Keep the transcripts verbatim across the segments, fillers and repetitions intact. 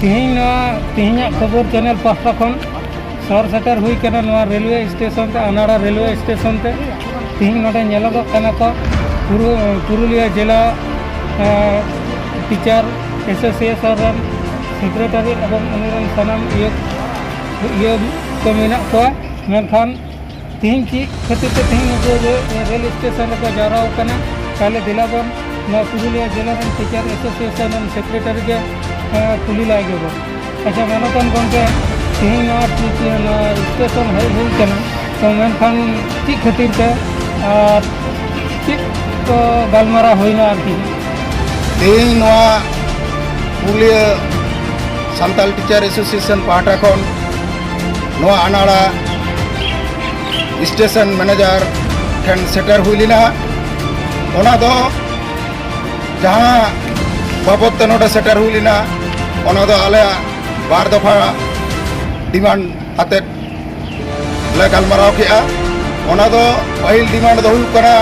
ᱛᱮᱦᱮᱧ ᱱᱚᱣᱟ ᱛᱮᱦᱮᱧᱟᱜ ᱠᱷᱚᱵᱚᱨ ᱪᱮᱱᱮᱞ ᱯᱟᱦᱴᱟ ᱠᱷᱚᱱ ᱥᱚᱨ ᱥᱮᱴᱮᱨ ᱦᱩᱭ ᱠᱟᱱᱟ ᱱᱚᱣᱟ ᱨᱮᱞᱣᱮ ᱥᱴᱮᱥᱚᱱ ᱛᱮ, ᱟᱱᱟᱲᱟ ᱨᱮᱞᱣᱮ ᱥᱴᱮᱥᱚᱱ ᱛᱮ᱾ ᱛᱮᱦᱮᱧ ᱱᱚᱰᱮ ᱧᱮᱞᱚᱜᱚᱜ ᱠᱟᱱᱟ ᱠᱚ ᱯᱩᱨᱩ-, ᱯᱩᱨᱩᱞᱤᱭᱟᱹ ᱡᱮᱞᱟ, ᱮᱸ, ᱴᱤᱪᱟᱨ ᱮᱥᱳᱥᱤᱭᱮᱥᱚᱱ ᱨᱮᱱ ᱥᱮᱠᱨᱮᱴᱟᱨᱤ ᱮᱵᱚᱝ ᱩᱱᱤ ᱨᱮᱱ ᱥᱟᱱᱟᱢ ᱤᱭᱟᱹ, ᱤᱭᱟᱹ ᱠᱚ ᱢᱮᱱᱟᱜ ᱠᱚᱣᱟ᱾ ᱢᱮᱱᱠᱷᱟᱱ ᱛᱮᱦᱮᱧ ᱪᱮᱫ ᱠᱷᱟᱹᱛᱤᱨ ᱛᱮ ᱛᱮᱦᱮᱧ ᱱᱩᱠᱩ ᱨᱮ-, ᱨᱮᱞ ᱥᱴᱮᱥᱚᱱ ᱨᱮᱠᱚ ᱡᱟᱣᱨᱟ ᱟᱠᱟᱱᱟ? ᱛᱟᱦᱞᱮ ᱫᱮᱞᱟ ᱵᱚᱱ ᱱᱚᱣᱟ ᱯᱩᱨᱩᱞᱤᱭᱟᱹ ᱡᱮᱞᱟ ᱨᱮᱱ ᱴᱤᱪᱟᱨ ᱮᱥᱳᱥᱤᱭᱮᱥᱚᱱ ᱨᱮᱱ ᱥᱮᱠᱨᱮᱴᱟᱨᱤ ᱜᱮ, ᱮᱸ, ᱠᱩᱞᱤ ᱞᱟᱭ ᱜᱮᱵᱚᱱ᱾ ᱟᱪᱪᱷᱟ, ᱢᱟᱱᱚᱛᱟᱱ ᱜᱚᱢᱠᱮ, ᱛᱮᱦᱮᱧ ᱱᱚᱣᱟ ᱴᱤᱪ-, ᱱᱚᱣᱟ ᱥᱴᱮᱥᱚᱱ ᱦᱮᱡ ᱦᱩᱭ ᱠᱟᱱᱟ, ᱛᱚ ᱢᱮᱱᱠᱷᱟᱱ ᱪᱮᱫ ᱠᱷᱟᱹᱛᱤᱨ ᱛᱮ ᱟᱨ ᱪᱮᱫ ᱠᱚ ᱜᱟᱞᱢᱟᱨᱟᱣ ᱦᱩᱭᱱᱟ ᱟᱨᱠᱤ? ᱛᱮᱦᱮᱧ ᱱᱚᱣᱟ ᱯᱩᱨᱩᱞᱤᱭᱟᱹ ᱥᱟᱱᱛᱟᱲ ᱴᱤᱪᱟᱨ ᱮᱥᱳᱥᱤᱭᱮᱥᱚᱱ ᱯᱟᱦᱴᱟ ᱠᱷᱚᱱ ᱱᱚᱣᱟ ᱟᱱᱟᱲᱟ ᱥᱴᱮᱥᱚᱱ ᱢᱮᱱᱮᱡᱟᱨ ᱴᱷᱮᱱ ᱥᱮᱴᱮᱨ ᱦᱩᱭ ᱞᱮᱱᱟ᱾ ᱚᱱᱟ ᱫᱚ ᱡᱟᱦᱟᱸ ᱵᱟᱵᱚᱫ ᱛᱮ ᱱᱚᱰᱮ ᱥᱮᱴᱮᱨ ᱦᱩᱭ ᱞᱮᱱᱟ, ᱚᱱᱟ ᱫᱚ ᱟᱞᱮᱭᱟᱜ ᱵᱟᱨ ᱫᱚᱯᱷᱟ ᱰᱤᱢᱟᱱᱰ ᱟᱛᱮᱫ ᱞᱮ ᱜᱟᱞᱢᱟᱨᱟᱣ ᱠᱮᱜᱼᱟ᱾ ᱚᱱᱟ ᱫᱚ ᱯᱟᱹᱦᱤᱞ ᱰᱤᱢᱟᱱᱰ ᱫᱚ ᱦᱩᱭᱩᱜ ᱠᱟᱱᱟ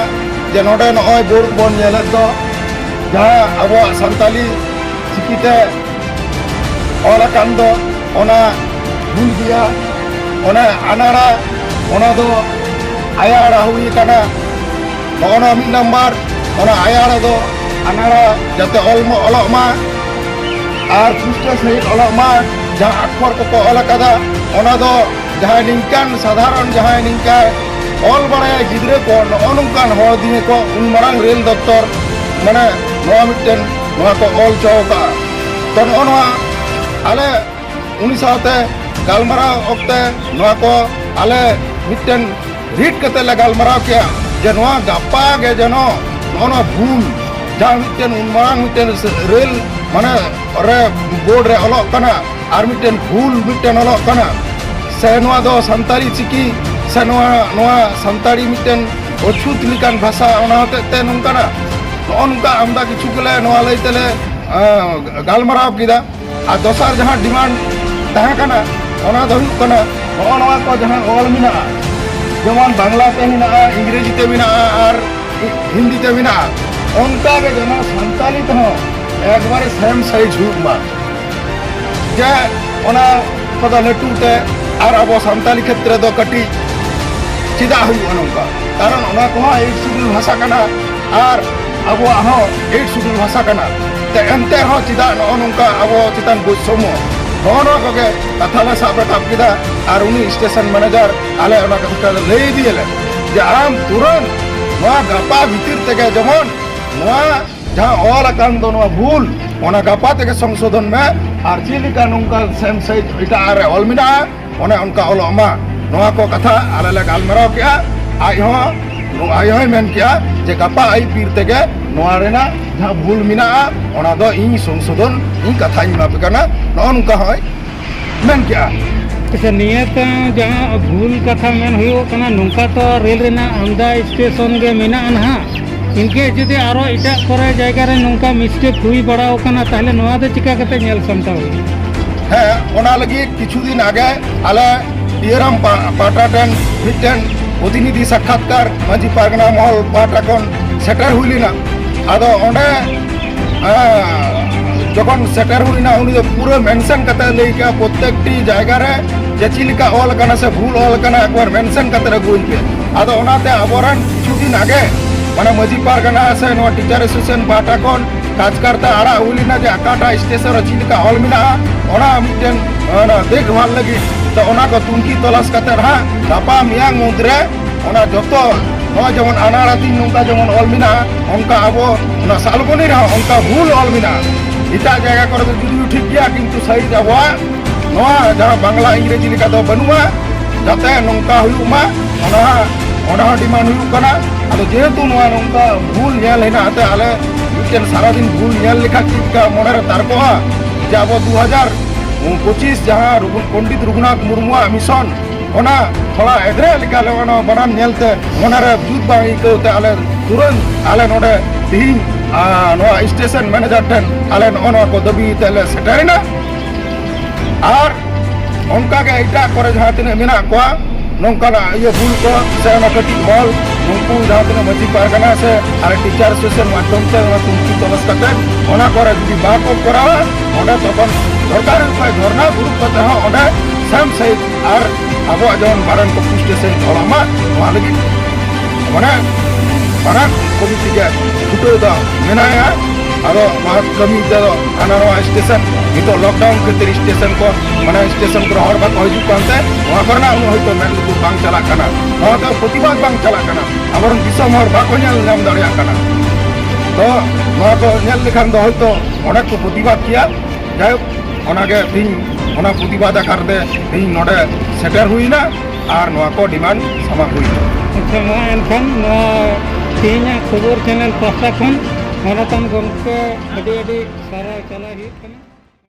ᱡᱮ ᱱᱚᱰᱮ ᱱᱚᱜᱼᱚᱭ ᱵᱳᱨᱰ ᱵᱚᱱ ᱧᱮᱞᱮᱫ ᱫᱚ, ᱡᱟᱦᱟᱸ ᱟᱵᱚᱣᱟᱜ ᱥᱟᱱᱛᱟᱞᱤ ᱪᱤᱠᱤᱛᱮ ᱚᱞ ᱟᱠᱟᱱ ᱫᱚ, ᱚᱱᱟ ᱵᱷᱩᱞ ᱜᱮᱭᱟ᱾ ᱚᱱᱟ ᱟᱱᱟᱲᱟ, ᱚᱱᱟ ᱫᱚ ᱟᱭᱟᱲᱟ ᱦᱩᱭ ᱟᱠᱟᱱᱟ᱾ ᱱᱚᱜᱼᱚ ᱱᱚᱣᱟ ᱢᱤᱫ ᱱᱟᱢᱵᱟᱨ, ᱚᱱᱟ ᱟᱭᱟᱲᱟ ᱫᱚ ᱟᱱᱟᱲᱟ ᱡᱟᱛᱮ ᱚᱞ ᱢᱟ, ᱚᱞᱚᱜ ᱢᱟ ᱟᱨ ᱯᱩᱥᱴᱟᱹ ᱥᱟᱺᱦᱤᱡ ᱚᱞᱚᱜ ᱢᱟ᱾ ᱡᱟᱦᱟᱸ ᱟᱠᱷᱚᱨ ᱠᱚᱠᱚ ᱚᱞ ᱟᱠᱟᱫᱟ, ᱚᱱᱟ ᱫᱚ ᱡᱟᱦᱟᱸᱭ ᱱᱤᱝᱠᱟᱱ ᱥᱟᱫᱷᱟᱨᱚᱱ, ᱡᱟᱦᱟᱸᱭ ᱱᱤᱝᱠᱟ ᱚᱞ ᱵᱟᱲᱟᱭᱟ ᱜᱤᱫᱽᱨᱟᱹ ᱠᱚ, ᱱᱚᱜᱼᱚ ᱱᱚᱝᱠᱟᱱ ᱦᱚᱲ ᱫᱤᱭᱮ ᱠᱚ ᱩᱱ ᱢᱟᱨᱟᱝ ᱨᱮᱞ ᱫᱚᱯᱛᱚᱨ, ᱢᱟᱱᱮ, ᱱᱚᱣᱟ ᱢᱤᱫᱴᱮᱱ, ᱱᱚᱣᱟ ᱠᱚ ᱚᱞ ᱦᱚᱪᱚ ᱟᱠᱟᱫᱼᱟ᱾ ᱛᱚ, ᱱᱚᱜᱼᱚ ᱱᱚᱣᱟ ᱟᱞᱮ ᱩᱱᱤ ᱥᱟᱶᱛᱮ ᱜᱟᱞᱢᱟᱨᱟᱣ ᱚᱠᱛᱮ ᱱᱚᱣᱟ ᱠᱚ ᱟᱞᱮ ᱢᱤᱫᱴᱮᱱ ᱨᱤᱴ ᱠᱟᱛᱮ ᱞᱮ ᱜᱟᱞᱢᱟᱨᱟᱣ ᱠᱮᱜᱼᱟ ᱡᱮ ᱱᱚᱣᱟ ᱜᱟᱯᱟ ᱜᱮ ᱡᱮᱱᱚ ᱱᱚᱜᱼᱚ ᱱᱚᱣᱟ ᱵᱷᱩᱞ, ᱡᱟᱦᱟᱸ ᱢᱤᱫᱴᱮᱱ ᱩᱱ ᱢᱟᱨᱟᱝ ᱢᱤᱫᱴᱮᱱ ᱨᱮᱞ, ᱢᱟᱱᱮ, ᱨᱮ ᱵᱳᱨᱰ ᱨᱮ ᱚᱞᱚᱜ ᱠᱟᱱᱟ, ᱟᱨ ᱢᱤᱫᱴᱮᱱ ᱵᱷᱩᱞ ᱢᱤᱫᱴᱮᱱ ᱚᱞᱚᱜ ᱠᱟᱱᱟ, ᱥᱮ ᱱᱚᱣᱟ ᱫᱚ ᱥᱟᱱᱛᱟᱲᱤ ᱪᱤᱠᱤ, ᱥᱮ ᱱᱚᱣᱟ, ᱱᱚᱣᱟ ᱥᱟᱱᱛᱟᱲᱤ ᱢᱤᱫᱴᱮᱱ ᱚᱪᱷᱩᱛ ᱞᱮᱠᱟᱱ ᱵᱷᱟᱥᱟ, ᱚᱱᱟ ᱦᱚᱛᱮᱡ ᱛᱮ ᱱᱚᱝᱠᱟᱱᱟᱜ ᱱᱚᱜᱼᱚ ᱱᱚᱝᱠᱟ ᱟᱢᱫᱟ ᱠᱤᱪᱷᱩ ᱜᱮᱞᱮ ᱱᱚᱣᱟ ᱞᱟᱹᱭ ᱛᱮᱞᱮ, ᱟᱸ, ᱜᱟᱞᱢᱟᱨᱟᱣ ᱠᱮᱫᱟ᱾ ᱟᱨ ᱫᱚᱥᱟᱨ ᱡᱟᱦᱟᱸ ᱰᱤᱢᱟᱱᱰ ᱛᱟᱦᱮᱸ ᱠᱟᱱᱟ, ᱚᱱᱟ ᱫᱚ ᱦᱩᱭᱩᱜ ᱠᱟᱱᱟ ᱱᱚᱜᱼᱚ ᱱᱚᱣᱟ ᱠᱚ ᱡᱟᱦᱟᱸ ᱚᱞ ᱢᱮᱱᱟᱜᱼᱟ, ᱡᱮᱢᱚᱱ ᱵᱟᱝᱞᱟ ᱛᱮ ᱢᱮᱱᱟᱜᱼᱟ, ᱤᱝᱨᱮᱡᱤ ᱛᱮ ᱢᱮᱱᱟᱜᱼᱟ ᱟᱨ ᱦᱤᱱᱫᱤ ᱛᱮ ᱢᱮᱱᱟᱜᱼᱟ, ᱚᱱᱠᱟ ᱜᱮ ᱡᱮᱱᱚ ᱥᱟᱱᱛᱟᱞᱤ ᱛᱮᱦᱚᱸ ᱮᱠᱵᱟᱨᱮ ᱥᱮᱢ ᱥᱟᱭᱤᱡᱽ ᱦᱩᱭᱩᱜ ᱢᱟ᱾ ᱡᱮ ᱚᱱᱟ ᱠᱚᱫᱚ ᱞᱟᱹᱴᱩ ᱛᱮ ᱟᱨ ᱟᱵᱚ ᱥᱟᱱᱛᱟᱞᱤ ᱠᱷᱮᱛᱨᱮ ᱫᱚ ᱠᱟᱹᱴᱤᱡ ᱪᱮᱫᱟᱜ ᱦᱩᱭᱩᱜᱼᱟ ᱱᱚᱝᱠᱟ? ᱠᱟᱨᱚᱱ ᱚᱱᱟ ᱠᱚᱦᱚᱸ ᱮᱭᱤᱴ ᱥᱤᱰᱩᱞ ᱵᱷᱟᱥᱟ ᱠᱟᱱᱟ ᱟᱨ ᱟᱵᱚᱣᱟᱜ ᱦᱚᱸ ᱮᱭᱤᱴ ᱥᱤᱰᱩᱞ ᱵᱷᱟᱥᱟ ᱠᱟᱱᱟ᱾ ᱛᱮ ᱮᱱᱛᱮ ᱨᱮᱦᱚᱸ ᱪᱮᱫᱟᱜ ᱱᱚᱜᱼᱚ ᱱᱚᱝᱠᱟ ᱟᱵᱚ ᱪᱮᱛᱟᱱ ᱵᱳᱭᱥᱚᱢᱢᱚ? ᱱᱚᱜᱼᱚ ᱱᱚᱣᱟ ᱠᱚᱜᱮ ᱠᱟᱛᱷᱟ ᱞᱮ ᱥᱟᱵ ᱨᱟᱠᱟᱵ ᱠᱮᱫᱟ ᱟᱨ ᱩᱱᱤ ᱥᱴᱮᱥᱚᱱ ᱢᱮᱱᱮᱡᱟᱨ ᱟᱞᱮ ᱚᱱᱟ ᱠᱟᱛᱷᱟ ᱞᱮ ᱞᱟᱹᱭ ᱤᱫᱤᱭᱟᱞᱮ ᱡᱮ ᱟᱢ ᱛᱩᱨᱟᱹᱱᱛ ᱱᱚᱣᱟ ᱜᱟᱯᱟ ᱵᱷᱤᱛᱤᱨ ᱛᱮᱜᱮ ᱡᱮᱢᱚᱱ ᱱᱚᱣᱟ ᱡᱟᱦᱟᱸ ᱚᱞ ᱟᱠᱟᱱ ᱫᱚ ᱱᱚᱣᱟ ᱵᱷᱩᱞ, ᱚᱱᱟ ᱜᱟᱯᱟ ᱛᱮᱜᱮ ᱥᱚᱝᱥᱳᱫᱷᱚᱱ ᱢᱮ᱾ ᱟᱨ ᱪᱮᱫ ᱞᱮᱠᱟ ᱱᱚᱝᱠᱟ ᱥᱮᱢ ᱥᱟᱭᱤᱡᱽ ᱮᱴᱟᱜ ᱨᱮ ᱚᱞ ᱢᱮᱱᱟᱜᱼᱟ, ᱚᱱᱮ ᱚᱱᱠᱟ ᱚᱞᱚᱜ ᱢᱟ᱾ ᱱᱚᱣᱟ ᱠᱚ ᱠᱟᱛᱷᱟ ᱟᱞᱮ ᱞᱮ ᱜᱟᱞᱢᱟᱨᱟᱣ ᱠᱮᱜᱼᱟ᱾ ᱟᱡ ᱦᱚᱸ, ᱟᱡ ᱦᱚᱸᱭ ᱢᱮᱱ ᱠᱮᱜᱼᱟ ᱡᱮ ᱜᱟᱯᱟ ᱟᱹᱭᱩᱵ ᱵᱤᱨ ᱛᱮᱜᱮ ᱱᱚᱣᱟ ᱨᱮᱱᱟᱜ ᱡᱟᱦᱟᱸ ᱵᱷᱩᱞ ᱢᱮᱱᱟᱜᱼᱟ, ᱚᱱᱟ ᱫᱚ ᱤᱧ ᱥᱚᱝᱥᱳᱫᱷᱚᱱ ᱤᱧ ᱠᱟᱛᱷᱟᱧ ᱮᱢᱟ ᱯᱮ ᱠᱟᱱᱟ, ᱱᱚᱜᱼᱚ ᱱᱚᱝᱠᱟ ᱦᱚᱸᱭ ᱢᱮᱱ ᱠᱮᱜᱼᱟ᱾ ᱟᱪᱪᱷᱟ, ᱱᱤᱭᱟᱹ ᱛᱟᱭᱚᱢ ᱡᱟᱦᱟᱸ ᱵᱷᱩᱞ ᱠᱟᱛᱷᱟ ᱢᱮᱱ ᱦᱩᱭᱩᱜ ᱠᱟᱱᱟ, ᱱᱚᱝᱠᱟ ᱛᱚ ᱨᱮᱞ ᱨᱮᱱᱟᱜ ᱟᱢᱫᱟ ᱥᱴᱮᱥᱚᱱ ᱜᱮ ᱢᱮᱱᱟᱜᱼᱟ ᱱᱟᱦᱟᱜ᱾ ᱤᱱᱠᱮ ᱡᱩᱫᱤ ᱟᱨᱚ ᱮᱴᱟᱜ ᱠᱚᱨᱮ ᱡᱟᱭᱜᱟ ᱨᱮ ᱱᱚᱝᱠᱟ ᱢᱤᱥᱴᱮᱠ ᱦᱩᱭ ᱵᱟᱲᱟᱣ ᱠᱟᱱᱟ, ᱛᱟᱦᱞᱮ ᱱᱚᱣᱟ ᱫᱚ ᱪᱤᱠᱟ ᱠᱟᱛᱮ ᱧᱮᱞ ᱥᱟᱢᱴᱟᱣ ᱦᱩᱭᱩᱜᱼᱟ? ᱦᱮᱸ, ᱚᱱᱟ ᱞᱟᱹᱜᱤᱫ ᱠᱤᱪᱷᱩ ᱫᱤᱱ ᱟᱜᱮ ᱟᱞᱮ ᱰᱤᱭᱟᱨᱟᱢ ᱯᱟ-, ᱯᱟᱦᱴᱟ ᱴᱷᱮᱱ ᱢᱤᱫᱴᱮᱱ ᱯᱨᱚᱛᱤᱱᱤᱫᱷᱤ ᱥᱟᱠᱠᱷᱟᱛᱠᱟᱨ ᱢᱟᱹᱡᱷᱤ ᱯᱟᱨᱜᱟᱱᱟ ᱢᱚᱦᱚᱞ ᱯᱟᱦᱴᱟ ᱠᱷᱚᱱ ᱥᱮᱴᱮᱨ ᱦᱩᱭ ᱞᱮᱱᱟ᱾ ᱟᱫᱚ ᱚᱸᱰᱮ, ᱟᱸ, ᱡᱚᱠᱷᱚᱱ ᱥᱮᱴᱮᱨ ᱦᱩᱭᱱᱟ, ᱩᱱᱤ ᱫᱚ ᱯᱩᱨᱟᱹ ᱢᱮᱱᱥᱮᱱ ᱠᱟᱛᱮ ᱞᱟᱹᱭ ᱠᱮᱜᱼᱟ ᱯᱨᱚᱛᱮᱠᱴᱤ ᱡᱟᱭᱜᱟ ᱨᱮ ᱡᱮ ᱪᱮᱫ ᱞᱮᱠᱟ ᱚᱞ ᱟᱠᱟᱱᱟ ᱥᱮ ᱵᱷᱩᱞ ᱚᱞ ᱟᱠᱟᱱᱟ, ᱮᱠᱵᱟᱨ ᱢᱮᱱᱥᱮᱱ ᱠᱟᱛᱮ ᱟᱹᱜᱩᱭ ᱯᱮ᱾ ᱟᱫᱚ ᱚᱱᱟᱛᱮ ᱟᱵᱚᱨᱮᱱ ᱠᱤᱪᱷᱩ ᱫᱤᱱ ᱟᱜᱮ ᱢᱟᱱᱮ ᱢᱟᱹᱡᱷᱤ ᱯᱟᱨᱜᱟᱱᱟ ᱥᱮ ᱱᱚᱣᱟ ᱴᱤᱪᱟᱨ ᱮᱥᱳᱥᱤᱭᱮᱥᱚᱱ ᱯᱟᱦᱴᱟ ᱠᱷᱚᱱ ᱠᱟᱡᱽᱠᱟᱨᱛᱟ ᱟᱲᱟᱜ ᱦᱩᱭ ᱞᱮᱱᱟ ᱡᱮ ᱚᱠᱟᱴᱟᱜ ᱥᱴᱮᱥᱚᱱ ᱨᱮ ᱪᱮᱫ ᱞᱮᱠᱟ ᱚᱞ ᱢᱮᱱᱟᱜᱼᱟ, ᱚᱱᱟ ᱢᱤᱫᱴᱮᱱ, ᱚᱱᱟ ᱫᱮᱠᱷᱵᱷᱟᱞ ᱞᱟᱹᱜᱤᱫ᱾ ᱛᱚ ᱚᱱᱟ ᱠᱚ ᱛᱩᱱᱠᱷᱤ ᱛᱚᱞᱟᱥ ᱠᱟᱛᱮ ᱦᱟᱸᱜ ᱜᱟᱯᱟ ᱢᱮᱭᱟᱝ ᱢᱩᱫᱽᱨᱮ ᱚᱱᱟ ᱡᱚᱛᱚ, ᱱᱚᱣᱟ ᱡᱮᱢᱚᱱ ᱟᱱᱟᱲᱟ ᱫᱤᱱ ᱱᱚᱝᱠᱟ ᱡᱮᱢᱚᱱ ᱚᱞ ᱢᱮᱱᱟᱜᱼᱟ, ᱚᱱᱠᱟ ᱟᱵᱚ ᱚᱱᱟ ᱥᱟᱞᱵᱚᱱᱤ ᱨᱮᱦᱚᱸ ᱚᱱᱠᱟ ᱵᱷᱩᱞ ᱚᱞ ᱢᱮᱱᱟᱜᱼᱟ᱾ ᱮᱴᱟᱜ ᱡᱟᱭᱜᱟ ᱠᱚᱨᱮ ᱫᱚ ᱡᱩᱫᱤ ᱴᱷᱤᱠ ᱜᱮᱭᱟ, ᱠᱤᱱᱛᱩ ᱥᱟᱭᱤᱡᱽ ᱟᱵᱚᱣᱟᱜ ᱱᱚᱣᱟ ᱡᱟᱦᱟᱸ ᱵᱟᱝᱞᱟ ᱤᱝᱨᱮᱡᱤ ᱞᱮᱠᱟ ᱫᱚ ᱵᱟᱹᱱᱩᱜᱼᱟ, ᱡᱟᱛᱮ ᱱᱚᱝᱠᱟ ᱦᱩᱭᱩᱜ ᱢᱟ, ᱚᱱᱟ ᱦᱟᱸᱜ, ᱚᱱᱟ ᱦᱚᱸ ᱰᱤᱢᱟᱱᱰ ᱦᱩᱭᱩᱜ ᱠᱟᱱᱟ᱾ ᱟᱫᱚ ᱡᱮᱦᱮᱛᱩ ᱱᱚᱣᱟ ᱱᱚᱝᱠᱟ ᱵᱷᱩᱞ ᱧᱮᱞ ᱦᱮᱱᱟᱜ ᱛᱮ, ᱟᱞᱮ ᱢᱤᱫᱴᱮᱱ ᱥᱟᱨᱟᱫᱤᱱ ᱵᱷᱩᱞ ᱧᱮᱞ ᱞᱮᱠᱷᱟᱱ ᱪᱮᱫ ᱞᱮᱠᱟ ᱢᱚᱱᱮᱨᱮ ᱛᱟᱨᱠᱚᱜᱼᱟ ᱡᱮ ᱟᱵᱚ ᱫᱩ ᱦᱟᱡᱟᱨ ᱯᱚᱸᱪᱤᱥ ᱡᱟᱦᱟᱸ ᱨᱚᱜᱷᱩ-, ᱯᱚᱱᱰᱤᱛ ᱨᱚᱜᱷᱩᱱᱟᱛᱷ ᱢᱩᱨᱢᱩᱣᱟᱜ ᱢᱤᱥᱚᱱ, ᱚᱱᱟ ᱛᱷᱚᱲᱟ ᱮᱫᱽᱨᱮ ᱞᱮᱠᱟ ᱞᱮ ᱚᱱᱟ ᱵᱟᱱᱟᱢ ᱧᱮᱞᱛᱮ ᱢᱚᱱᱮᱨᱮ ᱡᱩᱛ ᱵᱟᱝ ᱟᱹᱭᱠᱟᱹᱣ ᱛᱮ ᱟᱞᱮ ᱛᱩᱨᱟᱹᱱᱛ ᱟᱞᱮ ᱱᱚᱰᱮ ᱛᱤᱦᱤᱧ, ᱟ, ᱱᱚᱣᱟ ᱥᱴᱮᱥᱚᱱ ᱢᱮᱱᱮᱡᱟᱨ ᱴᱷᱮᱱ ᱟᱞᱮ ᱱᱚᱜᱼᱚ ᱱᱚᱣᱟ ᱠᱚ ᱫᱟᱹᱵᱤ ᱛᱮ ᱞᱮ ᱥᱮᱴᱮᱨᱮᱱᱟ᱾ ᱟᱨ ᱚᱱᱠᱟᱜᱮ ᱮᱴᱟᱜ ᱠᱚᱨᱮ ᱡᱟᱦᱟᱸ ᱛᱤᱱᱟᱹᱜ ᱢᱮᱱᱟᱜ ᱠᱚᱣᱟ, ᱱᱚᱝᱠᱟᱱᱟᱜ ᱤᱭᱟᱹ ᱵᱷᱩᱞ ᱠᱚ ᱥᱮ ᱚᱱᱟ ᱠᱟᱹᱴᱤᱡ ᱢᱚᱞ, ᱱᱩᱠᱩ ᱡᱟᱦᱟᱸ ᱛᱤᱱᱟᱹᱜ ᱢᱟᱹᱡᱷᱤ ᱯᱟᱨᱜᱟᱱᱟ ᱥᱮ ᱟᱨ ᱴᱤᱪᱟᱨ ᱮᱥᱳᱥᱤᱭᱮᱥᱚᱱ ᱢᱟᱫᱽᱫᱷᱚᱢ ᱛᱮ ᱚᱱᱟ ᱛᱩᱱᱠᱷᱤ ᱛᱚᱞᱟᱥ ᱠᱟᱛᱮ ᱚᱱᱟ ᱠᱚᱨᱮ ᱡᱩᱫᱤ ᱵᱟᱠᱚ ᱠᱚᱨᱟᱣᱟ, ᱚᱸᱰᱮ ᱛᱚᱠᱷᱚᱱ ᱥᱚᱨᱠᱟᱨ ᱩᱯᱟᱭ ᱫᱷᱚᱨᱱᱟ ᱫᱩᱲᱩᱵ ᱠᱟᱛᱮ ᱦᱚᱸ ᱚᱸᱰᱮ ᱥᱮᱢ ᱥᱟᱭᱤᱡ ᱟᱨ ᱟᱵᱚᱣᱟᱜ ᱡᱮᱢᱚᱱ ᱵᱟᱨᱚᱱ ᱠᱚ ᱯᱩᱥᱴᱟᱹ ᱥᱟᱭᱤᱡ ᱚᱞᱚᱜ ᱢᱟ, ᱱᱚᱣᱟ ᱞᱟᱹᱜᱤᱫ ᱚᱱᱮ ᱵᱟᱱᱟᱨ ᱠᱚᱢᱤᱴᱤ ᱜᱮ ᱪᱷᱩᱴᱟᱹᱣ ᱫᱚ ᱢᱮᱱᱟᱭᱟ᱾ ᱟᱫᱚ ᱱᱚᱣᱟ ᱠᱟᱹᱢᱤ ᱫᱚ ᱦᱟᱱᱟ ᱱᱚᱣᱟ ᱥᱴᱮᱥᱚᱱ, ᱱᱤᱛᱚᱜ ᱞᱚᱠᱰᱟᱣᱩᱱ ᱠᱷᱟᱹᱛᱤᱨ ᱥᱴᱮᱥᱚᱱ ᱠᱚ, ᱢᱟᱱᱮ ᱥᱴᱮᱥᱚᱱ ᱠᱚᱨᱮ ᱦᱚᱲ ᱵᱟᱠᱚ ᱦᱤᱡᱩᱜ ᱠᱟᱱᱛᱮ ᱱᱚᱣᱟ ᱠᱚᱨᱮᱱᱟᱜ ᱩᱱᱟᱹᱜ ᱦᱚᱭᱛᱳ ᱢᱮᱫ ᱞᱩᱛᱩᱨ ᱵᱟᱝ ᱪᱟᱞᱟᱜ ᱠᱟᱱᱟ, ᱱᱚᱣᱟ ᱫᱚ ᱯᱨᱚᱛᱤᱵᱟᱫ ᱵᱟᱝ ᱪᱟᱞᱟᱜ ᱠᱟᱱᱟ, ᱟᱵᱚᱨᱮᱱ ᱫᱤᱥᱚᱢ ᱦᱚᱲ ᱵᱟᱠᱚ ᱧᱮᱞ ᱧᱟᱢ ᱫᱟᱲᱮᱭᱟᱜ ᱠᱟᱱᱟ᱾ ᱛᱚ ᱱᱚᱣᱟ ᱠᱚ ᱧᱮᱞ ᱞᱮᱠᱷᱟᱱ ᱫᱚ ᱦᱚᱭᱛᱳ ᱚᱱᱮᱠ ᱠᱚ ᱯᱨᱚᱛᱤᱵᱟᱫ ᱜᱮᱭᱟ᱾ ᱡᱟᱭᱦᱳᱠ, ᱚᱱᱟᱜᱮ ᱛᱤᱦᱤᱧ ᱚᱱᱟ ᱯᱨᱚᱛᱤᱵᱟᱫ ᱟᱠᱟᱨ ᱛᱮ ᱛᱤᱦᱤᱧ ᱱᱚᱰᱮ ᱥᱮᱴᱮᱨ ᱦᱩᱭᱱᱟ ᱟᱨ ᱱᱚᱣᱟ ᱠᱚ ᱰᱤᱢᱟᱱᱰ ᱥᱟᱢᱟᱝ ᱦᱩᱭᱱᱟ᱾ ᱟᱪᱪᱷᱟ, ᱢᱟ ᱮᱱᱠᱷᱟᱱ ᱱᱚᱣᱟ ᱛᱮᱦᱮᱧᱟᱜ ᱠᱷᱚᱵᱚᱨ ᱪᱮᱱᱮᱞ ᱯᱟᱦᱴᱟ ᱠᱷᱚᱱ ᱢᱟᱱᱚᱛᱟᱱ ᱜᱚᱢᱠᱮ ᱟᱹᱰᱤ ᱟᱹᱰᱤ ᱥᱟᱨᱦᱟᱣ ᱪᱟᱞᱟᱣ ᱦᱩᱭᱩᱜ ᱠᱟᱱᱟ᱾